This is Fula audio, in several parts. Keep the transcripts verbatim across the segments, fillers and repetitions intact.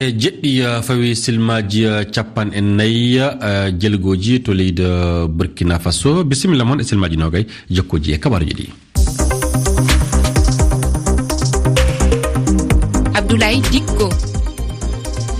E jeɗɗi, eh, fawi silmaaji, eh, capanɗe nayi, eh, jelgooji to leydi, eh, Burkina Faso. Bisimilla mon e silmaaji noogay, jokkooji e kabaaruji ɗi. Abdoulaye Dikko.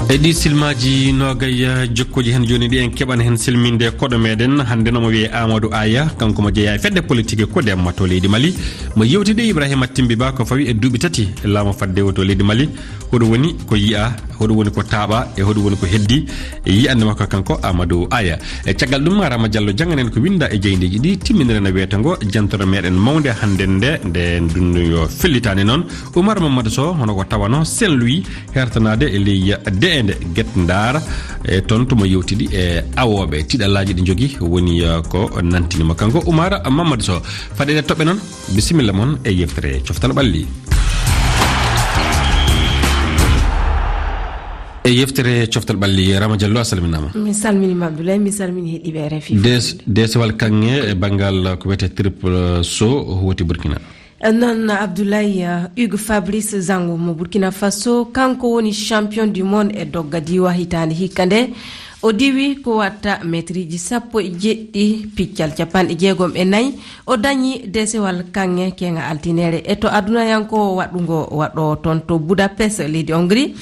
E ɗi silmaaji noogay, eh, jokkooji heen jooni ɗi en keɓan heen silminde koɗo meɗen. Hannde no mo wiyee Amadou Aya, kanko mo jeyaa e fedde politique Kodem to leydi Mali. Mo yewtidi Ibrahima Timbi Ba ko fawi e duuɓi tati laamu faddewu to leydi Mali. Hoɗum woni ko yiya, hoɗum woni ko taaɓa, e hoɗum woni ko heddi, e yiyannde makko kanko Amadou Aya. E caggal ɗum, Rama Diallo jannganen ko winnda e jeyndeeji ɗi, timminere no wiyetee ngo, jantore meɗen mawnde hannde nde, nde ndunnuyo fellitaani noon. Oumar Mamadou Sow, hono ko tawano Saint-Louis, hertanaade e ley deende Guet Ndar, e toon tomo yewtidi e awooɓe. Tiɗallaaji ɗi njogi woni, eh, ko nantini mo kanko Oumar Mamadou Sow. Faɗɗen e toɓɓe noon, bisimilla mon e yewtere Coftal Ɓalli. E yewtere Coftal Ɓalli, Rama Diallo, a salminaama. Mi salminiima Abdoulaye, mi salmini heɗiiɓe R F I. Des-, deesewal kaŋŋe e banngal ko wiyetee triple saut woti Burkina. Noon Abdoulaye, uh, Hugues Fabrice Zango mo Burkina Faso, kanko woni champion du monde e dogga diwa hitaande hikka nde. O diwi ko watta meetirji sappo e jeɗɗi, piccal capanɗe jeegom e nayi. O dañi deesewal kaŋŋe keeŋa altineere e to adunayankoowo waɗɗungo waɗɗo toon to Budapest, leydi Hongrie.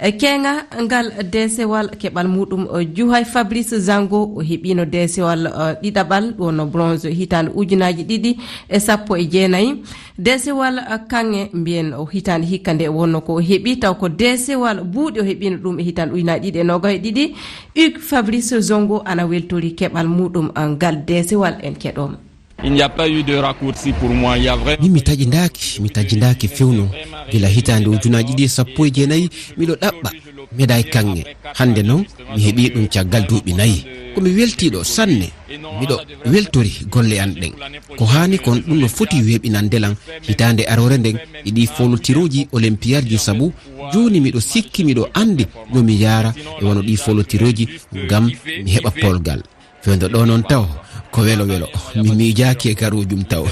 E keeŋa ngal deesewal keɓal muɗum, o juhay Fabrice Zango, o heɓiino deesewal, o ɗiɗaɓal, ɗo no bronze hitaande ujunaaji ɗiɗi e sappo e jeenayi. Deesewal, eh, kaŋŋe mbiyen o hitaande hikka nde wonno ko o heɓi, taw ko deesewal buuɗi o heɓiino ɗum e hitaande ujunaaji ɗiɗi e noogay e ɗiɗi. Hugues Fabrice Zango ana weltori keɓal muɗum, eh, ngal deesewal en keɗoom. Il n'y a pas eu de raccourci pour moi. Il y a vraiment Min mi taƴindaaki, mi taƴindaaki fewno. Gila hitaande ujunaaji ɗiɗi e sappo e jeenayi, miɗo ɗaɓɓa médaille kaŋŋe. Hannde noon, mi heɓii ɗum caggal duuɓi nayi. Ko mi weltiiɗo sanne. Miɗo weltori golle an ɗen. Ko haani kon ɗum no foti weeɓinande lan hitaande aroore nden e ɗii folotirooji olympiyadji, sabu jooni miɗo sikki, miɗo anndi no mi yaara e wano ɗii folotirooji ngam mi heɓa polgal. Fewndo ɗo noon taw ko welo welo, mi miijaaki e garoojum taw.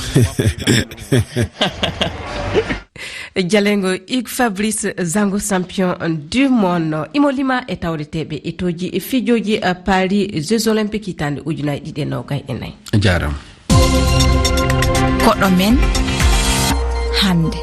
Jalengo Hugues Fabrice Zango, champion du monde. Imo lima e tawreteeɓe e toji e fijoji, eh, Paris Jeux Olympiques hitaande ujunaaji ɗiɗi e noogay e nayi. Jaaraama. Koɗo men hannde.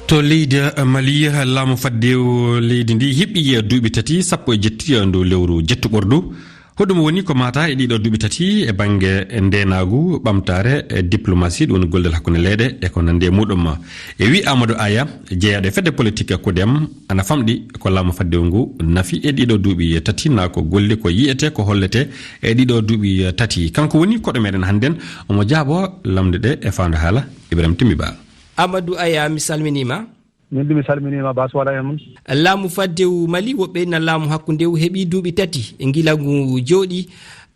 To leydi, eh, Mali, eh, laamu faddewu leydi ndi heɓi, eh, duuɓi tati, sappo e jetti, eh, ndu lewru jettuɓordu. Hoɗum woni ko maata e ɗiɗo duuɓi tati e bannge ndeenaagu, ɓamtaare, e diplomasi, ɗum woni gollal hakkunde leyɗe e ko nanndi e muɗum. E wii Amadou Aya, jeyaaɗo e fedde politik Kodem, ana famɗi ko laamu faddewu ngu nafi e ɗiɗo duuɓi tati, na ko golli ko yiyetee, ko holletee e ɗiɗo duuɓi tati. Kanko woni koɗo meɗen hannden, omo jaabo lamnde ɗe e faandu haala Ibrahim Timbi Ba. Amadou Aya, mi salminiima. Min dum mi salminiima, Bas Wala en. Laamu faddewu Mali, woɓɓe na laamu hakkundewu heɓi duuɓi tati e ngila ngu jooɗi.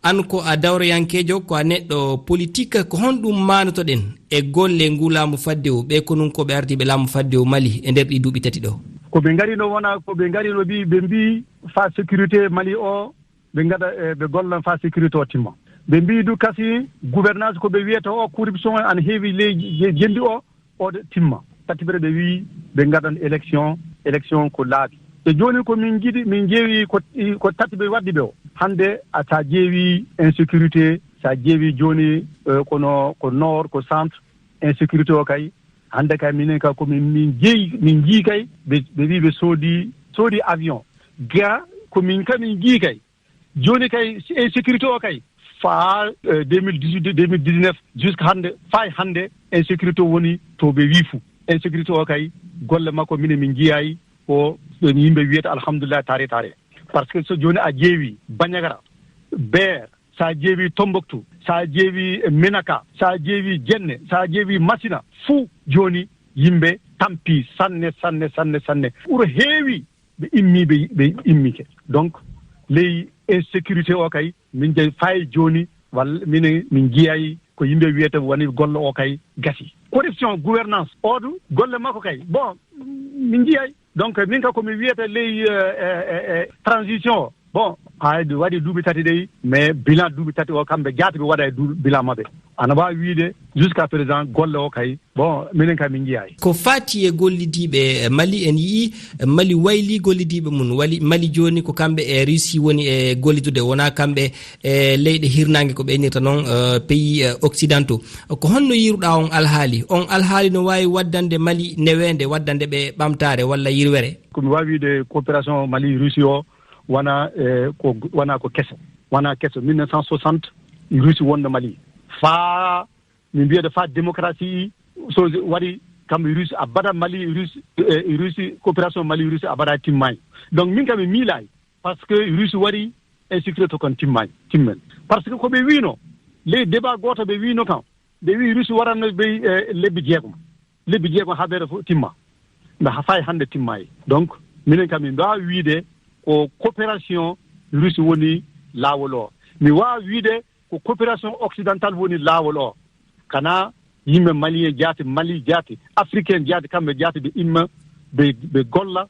An ko a dawroyankeejo, ko a neɗɗo politik, ko honɗum maanotoɗen e golle ngu laamu faddewu, ɓe konunkooɓe ardiiɓe laamu faddewu Mali e nder ɗi duuɓi tati ɗo? Ko ɓe ngari no wona, ko ɓe ngari no mbi, ɓe mbi fa sécurité Mali o, ɓe ngada, eh, ɓe golla fa sécurité o timma. Ɓe mbi du kasi gouvernance ko ɓe wiyata o corruption ana heewi ley je-, jendi o, o de timma. Tati ɓe ɓe wi ɓe ngadan élection, élection ko laaɓi. E jooni ko min njiɗi, min jeewi ko, ko tati ɓe waddi ɓe o. Hannde a, sa jeewi insécurité, sa jeewi jooni, eh, kono ko nord, ko centre, insécurité o kay, hannde kay minen kay ko min, min jeeyi, min njii kay, ɓe, ɓe wi ɓe soodi, soodi avion. Ga ko min kay min njii kay. Jooni kay, si insécurité o kay, faa, eh, deux mille dix-huit, deux mille dix-neuf, jusqu'à hannde, faa e hannde, insécurité o woni to ɓe wii fu. Insécurité o kay, golle makko minen min njiyaay ko ɗon yimɓe wiyata alhamdulillah, tare, tare. Parce que so jooni a ƴeewi Bandiagara, Beer, sa ƴeewi Tombouctou, sa ƴeewi Menaka, sa ƴeewi Jenne, sa ƴeewi Masina, fuu jooni yimɓe tampi sanne, sanne, sanne, sanne. Ɓuro heewi ɓe immii, ɓe, ɓe immike. Donc, ley insécurité o kay, min jeyi fay jooni, walla minen min njiyaay ko yimɓe wiyata woni golle o kay gasi. Corruption, gouvernance, o du, golle makko kay. Bon, min njiyaay. Donc, min ka ko mi wiyata ley, eh, eh, eh, eh, transition o. Bon, hay waɗi duuɓi tati dey, mais bilan duuɓi tati o, kamɓe jaati ɓe waɗa e duuɓi bilan maɓɓe. Ana waawi wiyde jusqu'à présent golle o kay, bon, minen kay min njiyaay. Ko faati e gollidiiɓe Mali, en yii Mali wayli gollidiiɓe mum. Wali Mali jooni ko kamɓe e Russie woni e gollidude, wonaa kamɓe e leyɗe hirnaange ko ɓe innirta noon, eh, pays, eh, occidentaux. Ko honno yiiruɗaa on alhaali? On alhaali no waawi waddande Mali neweende, waddande ɓe ɓamtaare walla yirwere? Ko mi waawi wiyde coopération Mali Russie o wona, eh, ko, wona ko keso. Wona keso. Mille neuf cent soixante, Russie wonno Mali. Faa, min mbiyata faa démocratie so waɗi kam Russie abada Mali, Russie, eh, Russie, coopération Mali Russie abada timmaani. Donc min kam mi miilaay. Parce que Russie waɗi insécurité to kon timmaani, timmen. Parce que ko ɓe wiino, ley débat gooto ɓe wiino kam, ɓe wii Russie waranno ɓe, eh, lebbi jeegom. Lebbi jeegom haɓere fof timma. Nda ha fay hannde timmaay. Donc, minen kam min mbaawi wiide ko coopération Russie woni laawol o. Mi waawi wiide ko coopération occidentale woni laawol o. Kana yimɓe malien jaati, Mali jaati, africain jaati, kamɓe jaati ɓe imma, ɓe, ɓe golla,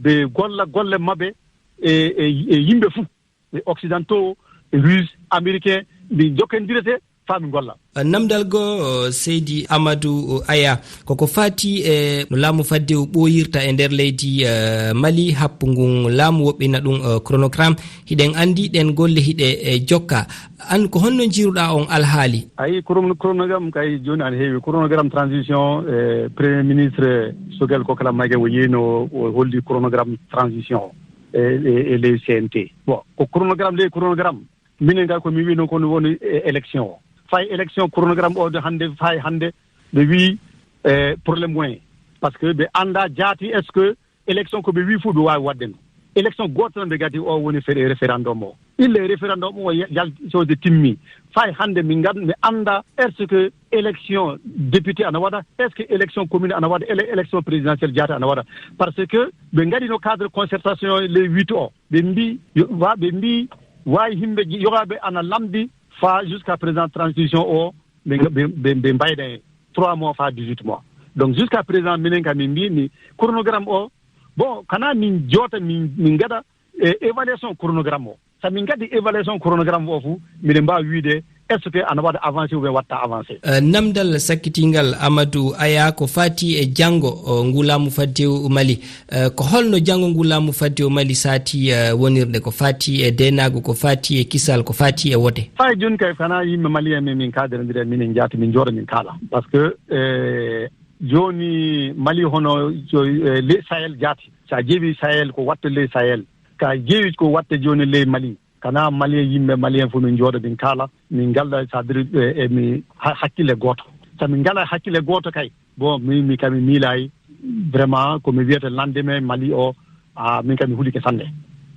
ɓe golla golle maɓɓe e, e, e yimɓe fuu. E occidentaux, e russe, américain, min jokkondirete faa min golla. Namdal goo, seydi Amadou Aya, koko faati e no laamu faddewu ɓooyirta e nder leydi, eh, Mali, happu ngun laamu woɓɓina ɗum, eh, chronogramme. Hiɗen anndi ɗen golle hiɗe, eh, jokka. An ko honno njiiruɗaa on alhaali? Ayi, chrono-, chronogramme kay jooni ana heewi. Chronogramme transition, eh, Premier ministre Sogel Kokala Maïga o yeeyno, o holli chronogramme transition e, e, e ley C N T. Bon, ko chronogramme ley chronogramme. Minen kay ko mi wiino ko woni, e, élection o. Fay élection chronogramme o de hannde, fay hannde ɓe wii, e, problème moyen. Parce que ɓe annda jaati est-ce que élection ko ɓe wii fof ɓe waawi waɗde no. Élection gooto tan ɓe gati o woni fe-, référendum o. Ille référendum o ya-, yalti so de timmi. Fay hannde min ngan-, mi annda est-ce que élection député ana waɗa, est-ce que élection commune ana waɗa, ele-, élection présidentielle jaati ana waɗa. Parce que ɓe ngaɗino cadre concertation ley huit o. Ɓe mbi, yo, wa, ɓe mbi, waawi himɓe je-, yogaaɓe ana lamdi faa jusqu'à présent transition o, ɓe, ɓe, ɓe, ɓe mbayda e trois mois faa dix-huit mois. Donc jusqu'à présent minen kam min mbi mi chronogramme o, bon, kana min joota min, min ngaɗa, e, évaluation chronogramme o. So min ngaɗi évaluation chronogramme o fof, miɗen mbaawi wiide est-ce que ana waɗa avancé ou bien waɗta avancé? Eh, namdal sakkitingal Amadou Aya ko faati e janngo, o, ngu laamu faddewu Mali. Eh, ko holno janngo ngu laamu faddewu Mali saati, eh, wonirde ko faati e deenaagu, ko faati e kisal, ko faati e wote? Fay jooni kay kana yimɓe Mali en min, min kaadirandira, minen njaati, min njooɗa, min kaala. Parce que, eh, jooni Mali hono jo-, eh, le Sahel jaati. So a ƴeewi Sahel ko waɗta ley Sahel. Ka ƴeewi ko waɗta jooni ley Mali. Kana Malien, yimɓe Malien fof min njooɗa, min kaala, min ngalda, c'est-à-dire, e, e mi ha-, hakkille gooto. So min ngala hakkille gooto kay, bon, mi, mi kam mi miilaay, vraiment, ko mi wiyata lendemain Mali o, a, min kam mi hulike sanne.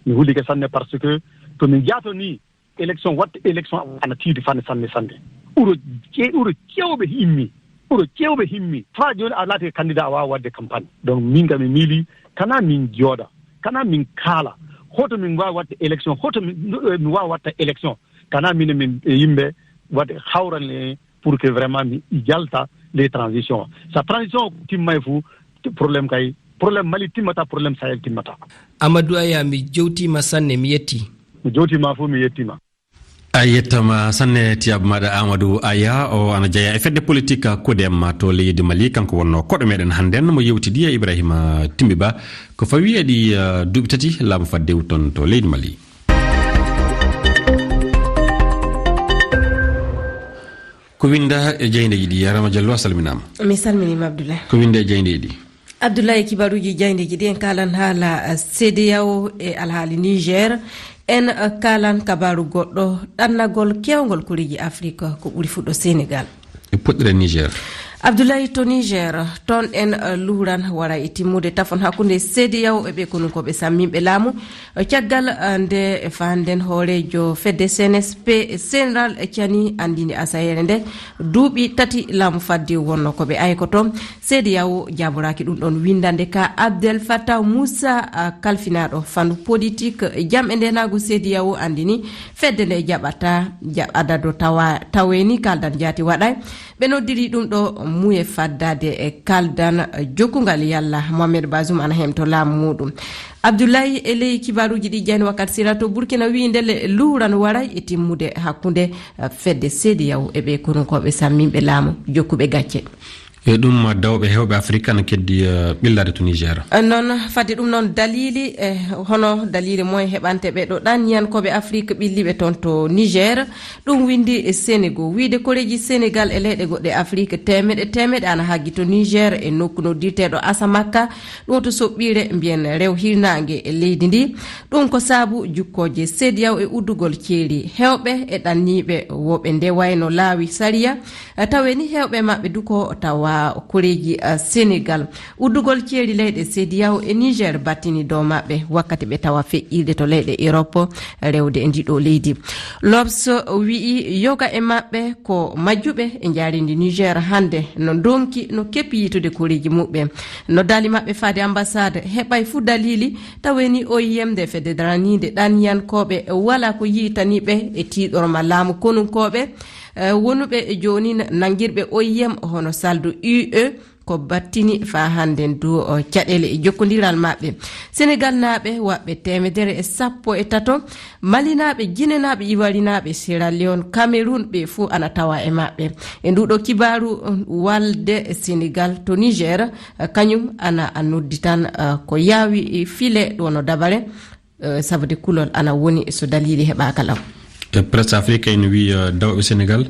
Mi hulike sanne parce que to min jaato ni, élection, waɗde élection ana tiiɗi fanne, sanne, sanne. Wuro ce-, wuro cewɓe immi, wuro cewɓe immi. Faa jooni a laati candidat a waawa waɗde campagne. Donc min kam mi miili, kana min jooɗa, kana min kaala, hoto min waawi waɗde élection, hoto min, eh, mi waawi waɗta élection, kana minen min, eh, yimɓe waɗde hawrande pour que vraiment mi jalta les transitions. Sa transition timmay fu, problème kay, problème Mali timmata, problème Sahel timmata. Amadou Aya, mi jewtiima sanne, mi yetti. Mi jewtiima fu, mi yettiima. A yettama sanne tiyab maɗa Amadou Aya, o ana jeya e fedde politique kodem to leydi Mali, kanko wonno koɗo meɗen hannden mo yewtidi e Ibrahima Timbi Ba, ko fawi e ɗi, eh, duuɓi tati laamu faddewu ton to leydi Mali. Ko winda e jeydeeji ɗi, Rama Diallo, a salminaama. Mi salminiima, Abdoulaye. Ko winda e jeydeeji ɗi? Abdoulaye, kibaruuji jeydeeji ɗi en kaalan haala, eh, C D A O e alhaali Niger. En, eh, kaalan kabaaru goɗɗo, ɗannagol keewngol koreeji Afrik, ko ɓuri fuɗɗo Senegal. E puɗɗere Niger. Abdoulaye, to Niger, toon en, eh, luuran wara e timmude tafon hakkunde C D A O e ɓe konunkooɓe samminɓe laamu. Caggal, eh, nde faanden hooreejo fedde C N S P, Général Tchiani anndini asayeere nde duuɓi tati laamu faddewu wonno ko ɓe aykoto. C D A O jaaboraaki ɗum ɗoon winndande ka Abdel Fattah Moussa, ah, kalfinaaɗo fannu politik, jam e ndeenaagu C D A O anndini fedde nde jaɓata, ja-, adado tawa, taweeni kaldan jaati waɗay. Ɓe noddiri ɗum ɗo Muye faddaade e kaldan jokkungal yalla Mohamed Bazoum ana hemto laamu muuɗum. Abdoulaye, e ley kibaaruuji ɗi jani wakkati sira to Burkina, wii ndelle luuran waray e timmude hakkunde, eh, fedde C D A O e ɓe konunkooɓe samminɓe laamu jokkuɓe gacce. E ɗum, dawɓe heewɓe Afirika na keddi, eh, ɓillaade to Niger. Eh, noon, fadde ɗum noon daliili, eh, hono daliili moye heɓante ɓe ɗo ɗaaniyankooɓe Afirika ɓilliiɓe toon to Niger. Ɗum winndi e Senegal. Wiyde koreeji Senegal e leyɗe goɗɗe Afirika teemeɗe teemeɗe ana haggi to Niger e nokku noddirteeɗo Asamakka, ɗum to soɓɓiire mbiyen rew hirnaange e leydi ndi. Ɗum ko saabu jukkooje C D A O e uddugol ceeli heewɓe e ɗanniiɓe woɓɓe nde wayno laawi sariya, eh, tawe ni heewɓe maɓɓe du ko tawa koreeji, eh, Senegal. Uddugol ceeli leyɗe C D A O e Niger battini dow maɓɓe wakkati ɓe tawa feƴƴiiɗe to leyɗe Europe rewde e ndiɗo leydi. L'Obs wi'i yoga e maɓɓe ko majjuɓe e njaarindi Niger hannde no ndonki no keppi yitude koreeji muɓɓen. Noddaali maɓɓe faade ambassade heɓay fu daliili, tawe ni O I M nde fedde daraniinde ɗaaniyankooɓe wala ko yiitani ɓe e tiiɗorma laamu konunkooɓe, eh, wonuɓe jooni nangirɓe O I M hono saldo U E, ko battini faa hannden du, o, caɗeele e jokkondiral maɓɓe. Senegalnaaɓe waɗɓe teemedere e sappo e tato, Malinaaɓe, Jinenaaɓe, Iwarinaaɓe, Sierra Leone, Cameroun, ɓe fuu ana tawa e maɓɓe. E nduuɗo kibaaru, walde Senegal to Niger, kañum ana noddi tan, eh, ko yaawi file ɗo no dabare. Eh, sabude kulol ana woni so daliili heɓaaka law. E Presse Afrique ene wiya, eh, dawɓe Senegal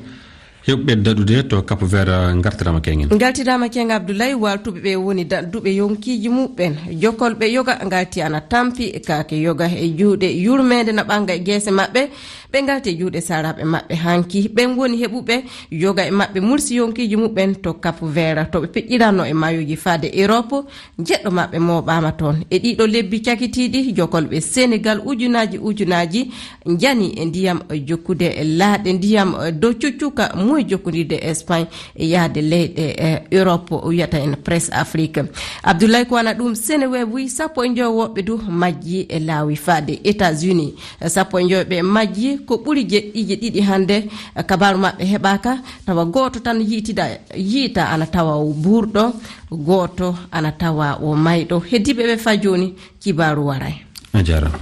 heɓɓe daɗude to Cap Vert, eh, ngartiraama keŋŋen. Ngartiraama keŋŋen Abdoulaye, waaltuɓe ɓe woni daɗduɓe yonkiiji muɓɓen. Jokolɓe yoga ngarti ana tampi kaake yoga e juuɗe yurmeende na ɓanga e geese maɓɓe. Ɓe ngarti e juuɗe saaraaɓe maɓɓe hanki. Ɓen woni heɓuɓe yoga e maɓɓe mursi yonkiiji muɓɓen to Cap Vert, to ɓe peƴƴiranno e maayooji faade Europe. Jeɗɗo maɓɓe mooɓaama toon. E ɗiɗo lebbi cakitiiɗi, jokolɓe Senegal ujunaaji ujunaaji njani e ndiyam, jokkude laaɗe ndiyam dow cuccuka moy jokkondirde Espagne e yahde leyɗe, eh, Europe, o wiyata en Presse Afrique. Abdoulaye, ko wana ɗum, Seneweb wi sappo e njoyo woɓɓe du majji e laawi faade États-Unis. Sappo e njoyo ɓe majji, ko ɓuri jeɗɗiiji ɗiɗi hannde, eh, kabaaru maɓɓe heɓaaka, tawa gooto tan yiitida yiita ana tawa o buurɗo, gooto ana tawa o mayɗo. Heddiiɓe ɓe faa jooni, kibaaru waray. A jaaraama.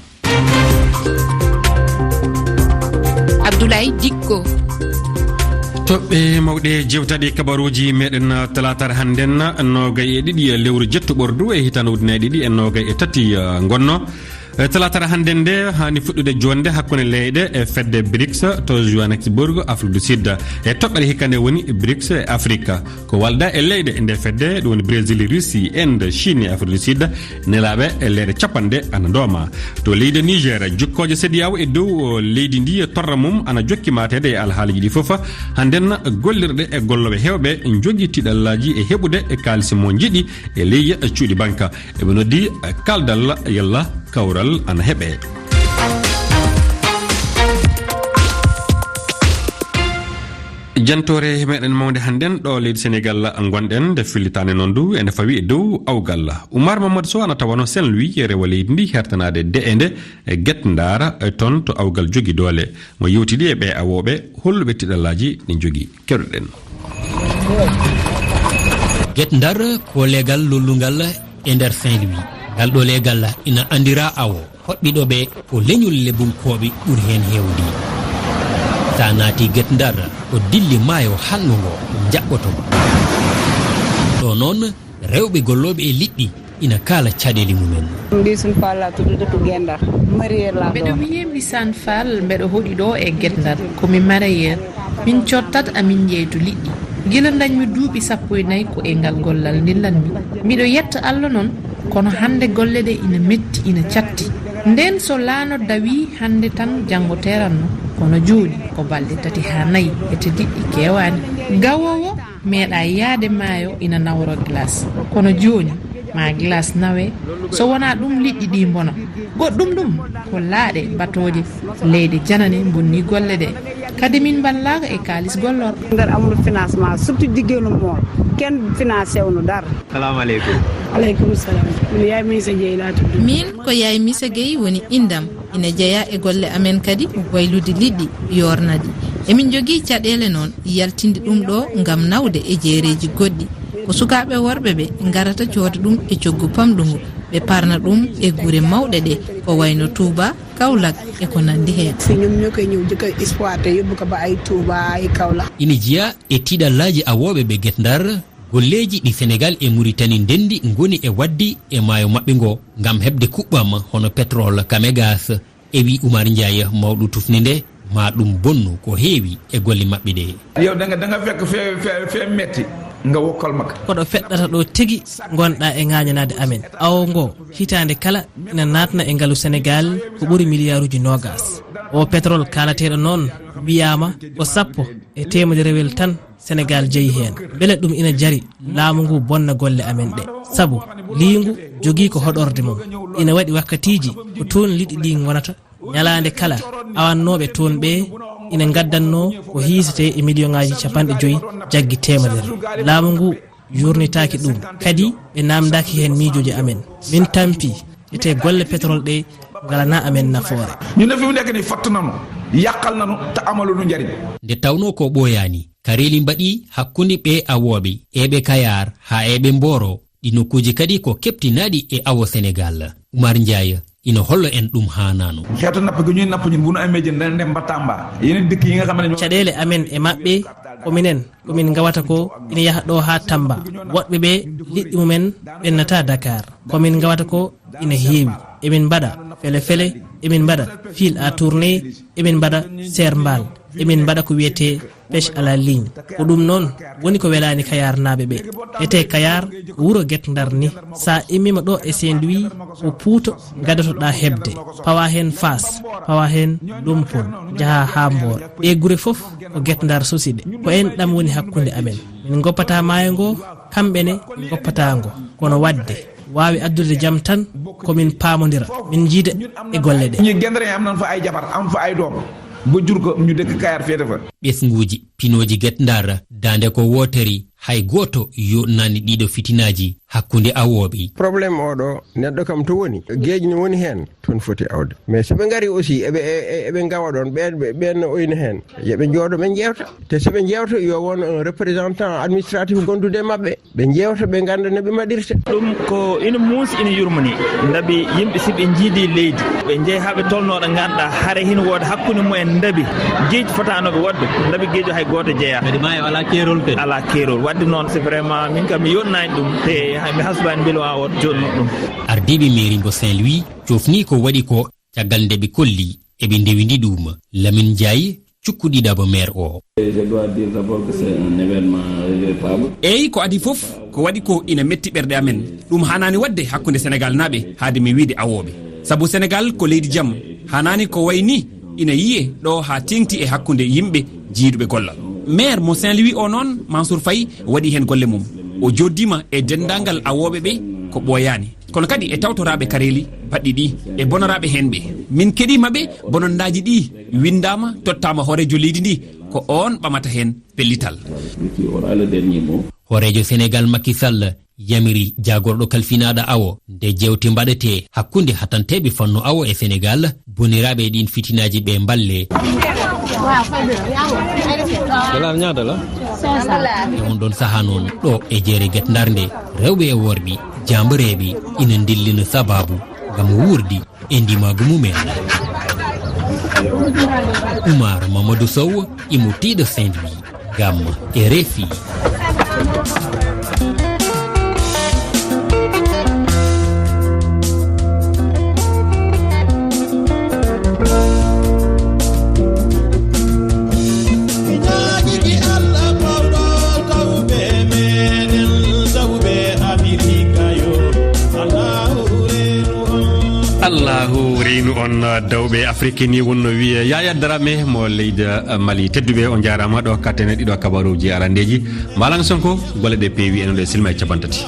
Abdoulaye Dikko. Toɓɓe mawɗe jewtaɗe kabaruuji meɗen talaataare hannden, noogay e ɗiɗi lewru jettuɓordu e hitaande ujunere ɗiɗi e noogay e tati, eh, ngonno. E talaataare hannden nde haani fuɗɗude joonde hakkunde leyɗe e fedde brics to Johannesburg, Afrique du Sud. E toɓɓere hikka nde woni brics e Afrique. Ko walda e leyɗe e nde fedde, ɗum woni Brésil, Russie, Inde, Chine e Afrique du Sud. Nelaaɓe e leyɗe capanɗe ana ndooma. To leydi Niger, jukkooje C D A O e dow leydi ndi e torra mum ana jokki maateede e alhaaliiji ɗi fof. Hannden gollirɗe e gollooɓe heewɓe njogii tiiɗallaaji e heɓude e kaalisi mo njiɗi e ley cuuɗi banka. Eɓe noddi kaldal yalla kawral ana heɓe. Jantoore meɗen mawnde hannden ɗo leydi Senegal ngonɗen, nde fillitaande noon du ene fawi e dow awgal. Oumar Mamadou Sow ana tawano Saint-Louis, rewo leydi ndi hertanaade de'ende e Guet Ndar, e toon to awgal jogi doole. Mo yewtidi e ɓe awooɓe holluɓe tiɗallaaji ɗi jogi. Keɗoɗen. Guet Ndar ko leegal lollungal e nder Saint-Louis. Ngal ɗo leegal ina anndira awo. Hoɗɓiɗo ɓe ko leñol lebunkooɓe ɓuri heen heewde. So a naati Guet Ndar, ko dilli maayo halngo ngo njaɓɓoto ma. Ɗo noon, rewɓe gollooɓe e liɗɗi ina kaala caɗeele mumen. Mbisun Falla tuddude to Gendar. Marier la Mbeɗo ɗo. Wiyee Mbisan Fall, mbeɗo hoɗi ɗo e Guet Ndar. Ko mi mareyeur. Min cottat, amin njeyto liɗɗi. Gila ndañmi duuɓi sappo e nayi ko e ngal gollal ndillanmi. Miɗo yetta Allah noon, kono hannde golle ɗe ina metti, ina catti. Ndeen so laana dawii hannde tan janngo teeranno, kono jooni ko balɗe tati haa nayi ete liɗɗi keewaani. Gawoowo meeɗaa yahde maayo ina naworo glace, kono jooni ma glace nawe, so wonaa ɗum liɗɗi ɗi mbona. Goɗɗum ɗum ko laaɗe batooje leyɗe janane mbonni golle ɗe. Kadi min mballaaka e kaalis gollorɗo. Nder amul financement, surtout jigéenu mool, kenn financé wunu dara. Salamu aleykum. Aleykum salam. Min yaay Maysa Jeey laa tuddu. Min ko Yaay Misa Gueye woni indam. Ina jeyaa e golle amen kadi waylude liɗɗi, yoorna ɗi. Emin njogii caɗeele noon yaltinde ɗum ɗo ngam nawde e jeereeji goɗɗi. Ko sukaaɓe worɓe ɓe ngarata cooda ɗum e coggu pamɗungu, ɓe parna ɗum e gure mawɗe ɗe, ko wayno Touba, Kaolack e ko nanndi heen. Si ñoom ñoo koy ñëw jëkk a exploité, yóbbu ko ba ay Touba, ay Kaolack. Ina jeyaa e tiiɗallaaji awooɓe ɓe Guet Ndar, golleeji ɗi Senegaal e Muritani ndenndi ngoni e waɗde e maayo maɓɓe ngo ngam heɓde kuɓɓam hono pétrole, kam e gaz. E wi Umar Njaay, mawɗo tufnde nde, ma ɗum bonnu ko heewi e golle maɓɓe ɗe. Yow, da nga, da nga fekk fee, fee, fee metti, nga wokkal mag. Ko ɗo feɗɗata ɗo tigi ngonɗa e ŋaañanaade amen. Awo ngo, hitaande kala, ina naatna e ngalu Senegaal ko ɓuri miliyaaruuji noogaas. O pétrole kaalateeɗo noon, wiyaama ko sappo e teemedere wel tan Senegaal jeyi heen. Mbele ɗum ina jari laamu ngu bonna golle amen ɗe? Sabu liingu jogii ko hoɗorde mum. Ina waɗi wakkatiiji ko toon liɗɗi ɗi ngonata. Ñalaande kala, awannooɓe toon ɓe ina ngaddannoo ko hiisetee e miliyoŋaaji capanɗe joyi jaggi teemedere. Laamu ngu yurnitaaki ɗum. Kadi ɓe naamndaaki heen miijooji amen. Min tampi ete golle pétrole ɗe ngalanaa amen nafoore. Ñu ne fi mu nekk ni fatt nanu, yàqal nanu, te amalu nu njariñ. Nde tawnoo ko ɓooyaani, kareeli mbaɗi hakkunde ɓe awooɓe e ɓe Kayaar haa e ɓe Mbooro, ɗi nokkuuji kadi ko keɓtinaaɗi e awo Senegaal. Umar Njaay ina hollo en ɗum haanaano. Xeetu napp gi ñuy napp ñun, bu nu amee jën, dana dem ba Tamba. Yeneen dëkk yi nga xam ne ñoo Caɗeele amen e maɓɓe, ko minen, ko min ngawata ko ina yaha ɗo haa Tamba. Woɗɓe ɓe, liɗɗi mumen ɓennata Dakar. Ko min ngawata ko ina heewi. Emin mbaɗa fele fele, emin mbaɗa fil à tourner, emin mbaɗa serre mbaal, emin mbaɗa ko wiyetee pêche à la ligne. Ko ɗum noon woni ko welaani Kayaarnaaɓe ɓe. Ete Kayaar ko wuro Guet Ndar ni. Sa immiima ɗo e Saint-Louis, ko Puuto ngadotoɗaa heɓde. Pawa heen Faas, pawa heen Lompol, njaha haa Mbooro. Ɗe gure fof ko Guet Ndar sosi ɗe. Ko en ɗam woni hakkunde amen. Min ngoppataa maayo ngo, kamɓe ne ngoppataa ngo. Kono waɗde waawi addude jam tan ko min paamondira, min njiida e golle ɗe. Ñu Guet Ndar am nan fa ay jabar, am fa ay doom, ba jur ko ñu dëkk Kayaar féete fa. Ɓesnguuji pinooji Guet Ndar, daande ko wootere, hay gooto yooɗnaani ɗiɗo fitinaaji hakkunde awooɓe. Problème oɗo, neɗɗo kam to woni, geej ne woni heen, toon foti awde. Mais so ɓe ngari aussi, eɓe, e-, e-, eɓe ngawa ɗoon, ɓeen, ɓe-, ɓeen ne oyna heen. Yo ɓe njooɗo, ɓe njeewta. Te so ɓe njeewta, yo won un représentant administratif gondude e maɓɓe. Ɓe njeewta, ɓe ngannda no ɓe mbaɗirta. Ɗum ko ina muusi, ina yurmini. Ndabi yimɓe, si ɓe njiidi leydi, ɓe njehi haa ɓe tolnoo ɗo ngannduɗaa, hare hino wooda hakkunde mumen ndabi. Geej fotaanooɓe waɗde, ndabi geejo hay gooto jeyaa. Kadi maayo alaa keerol kadi. Alaa keerol. Waɗde noon, c'est vraiment, min kam mi yooɗnaani ɗum. Te hay mi hasbaani mbele o joɗnoo ɗum. Ardiiɓe mairie mbo Saint-Louis cofni ko waɗi ko caggal nde ɓe kolli eɓe ndewindi ɗum. Lamine Ndiaye, cukku ɗiɗaɓo maire o. Je dois dire d'abord que c'est un événement regrettable. Eyi, ko adii fof, ko waɗi ko ina metti ɓerɗe amen. Ɗum haanaani waɗde hakkunde Senegaal naaɓe, haade mi wiide awooɓe. Sabu Senegaal ko leydi jam, haanaani ko wayi ni ina yiye ɗo haa teeŋti e hakkunde yimɓe jiiduɓe gollal. Maire mo Saint-Louis o noon, Mansour Faye, waɗi heen golle mum. O jooddima e denndaangal awooɓe ɓe ko ɓooyaani. Kono kadi e tawtoraaɓe kareeli baɗɗi ɗi, e bonoraaɓe heen ɓe. Min keɗiima ɓe, bonondaaji ɗi winndaama, tottaama hooreejo leydi ndi, ko oon ɓamata heen pellital. Qui aura le dernier mot. Hooreejo Senegaal Macky Sall yamiri jaagorɗo kalfinaaɗo awo nde jeewte mbaɗetee hakkunde hatanteeɓe fannu awo e Senegaal, boniraaɓe e ɗiin fitinaaji ɓe mballe. Dollar ñaata la? E on ɗon sahaa noon, ɗo e jeere Guet Ndar nde, rewɓe e worɓe, jaambareeɓe, ina ndillina sabaabu ngam wuurdi e ndimaagu mumen. Oumar Mamadou Sow, immortiiɗo Saint-Louis, ngam R F I. Allahu reenu on, dawɓe Afrique ni wonno wiye Yaya Dramé mo leydi, eh, Mali. Tedduɓe, on jaaraama ɗo katten e ɗiɗo kabaruuji arandeeji. Mbalang Sonko, golle ɗe peewi, enen ɗo e silma e capanɗe tati.